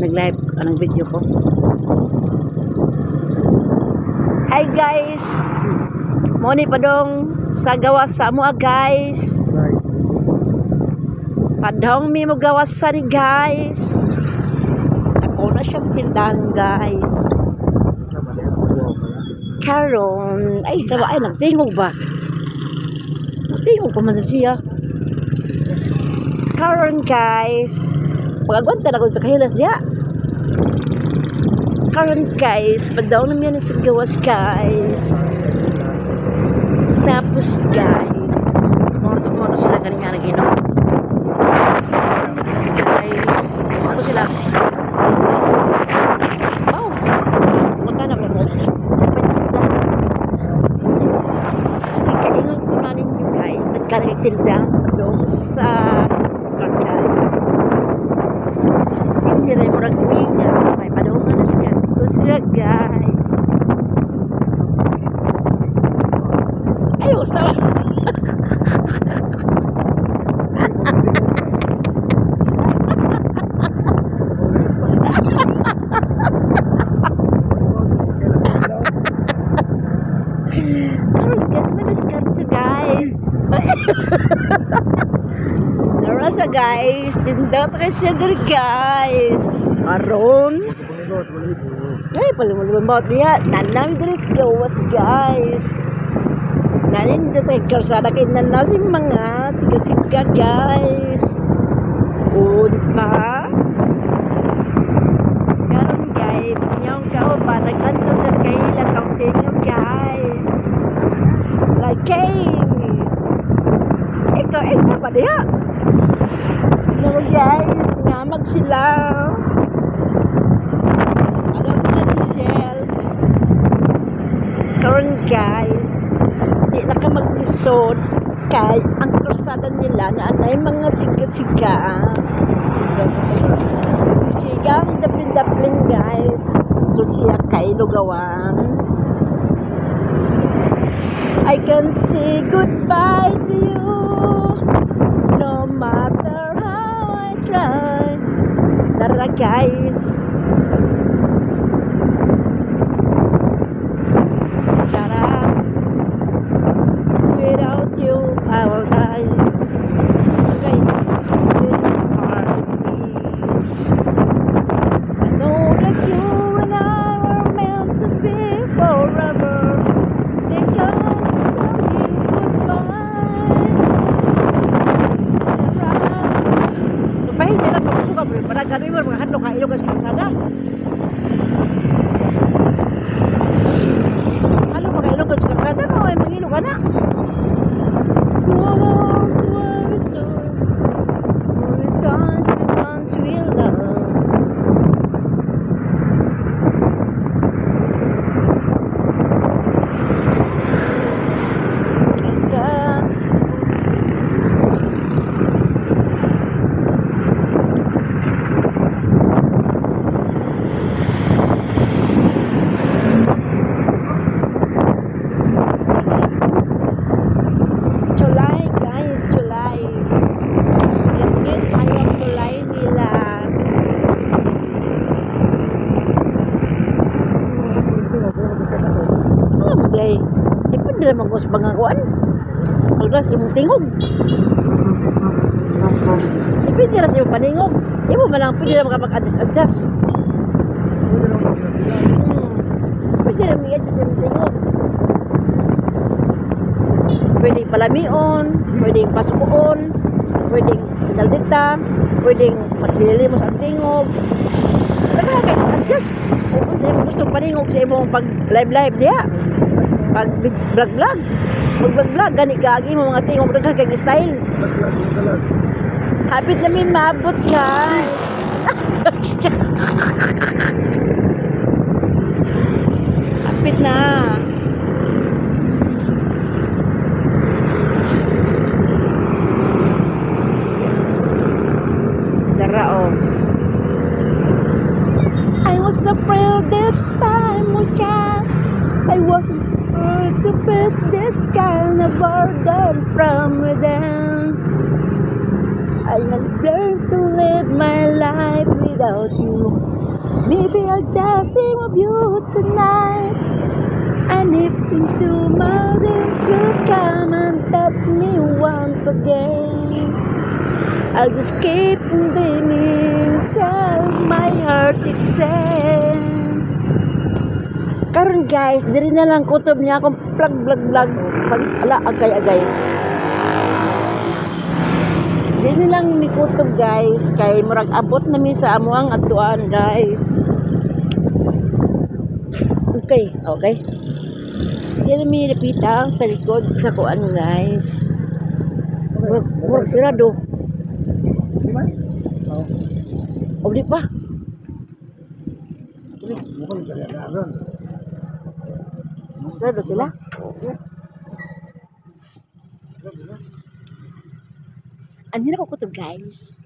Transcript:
Nag-live anong video ko. Hi guys! Mo ni padong sa gawas sa amoa, guys. Padong mi mo gawas sa ni, guys. Ako na siyang tindahan, guys. Karon, ay sawa ay nagtingog ba? Nagtingog pa man siya. Karon guys, pag-agwanta na ko sa kahilas diya. Karon guys, padaw na miya sa gawas, guys. Tapos guys, moto moto sila ganinga nag-inom. Guys, moto sila. Oh, punta na mo. Tindahan, guys. Sige, kaingon ko na ninyo, guys. Nagkarang tindahan doon sa lugar, guys. Hindi rin mo nagminga. May padong na sila. Ito sila, guys. Ay, usawa. Karon guys, labas kanto, guys. Nara sa guys, tinda ta siya diri, guys. Karon, ay palimulibang bawat diya. Nanami diri sa gawas, guys. Nanin dito sa kalsada kay nanasi mga siga-siga, guys. O, di ba? Karon guys, inyong kauban nag-anto sa kaila sa tingog, guys. Like, hey! Ikaw, eh, sa pa diha? No, guys, ngamag sila. Ano na diesel? Karon guys, di na ka maglisod kay ang kalsada nila na anay mga siga-siga. Sigang daplin-daplin, guys. Ito siya kay lugawan. I can say goodbye to you no matter how I try. Tara, guys. Tara. Without you, I will die. Okay. This heart I know that you and I were meant to be forever. They can't tell you goodbye. Tara. Lupahin nila pag suka mo, para gano'n mo, mga hadlok ka ilog sa kalsada. Halo mga ilog sa kalsada, no, ay mangilo ka na. Those were those only times the ones we love. And, July, guys, July. Yan tayo ang tulay nila. Ano mo day? Depende naman ko sa pangakuan. Pagdas imong tingog. Depende ra sa imong paningog. Imo man lang pwede ra ka mag-adjust-adjust. Pwede ra mag-adjust imong tingog. Pwedeng palamion, pwedeng pasukoon, pwedeng pinaldita, pwedeng maglilimos ang tingog. Daghan kay adjust. Kung sa imong gustong paningog sa imong pag live live diha. Pag vlog vlog. Pag vlog vlog gani ka ang imong mga tingog, daghan kay style. Hapit na mi maabot, guys. Hapit na. Dara oh. I was afraid this time we can. I wasn't prepared to face this kind of burden from within. I have learned to live my life with without you. Maybe I'll just dream of you tonight. And if into my dreams you come and touch me once again, I'll just keep on dreaming till my heart is end. Karon guys, diri na lang kutob niya akong vlog vlog vlog. Pag ala, agay agay. Diri na lang mi kutob, guys, kay murag abot na mi sa amuang adtuan, guys. Okay. Diri mi napita sa likod sa kuan, guys. Murag sirado. Di ba? Oo. O di pa. Mukhang dala. Sirado sila. Okay. Anhin ako kutob, guys.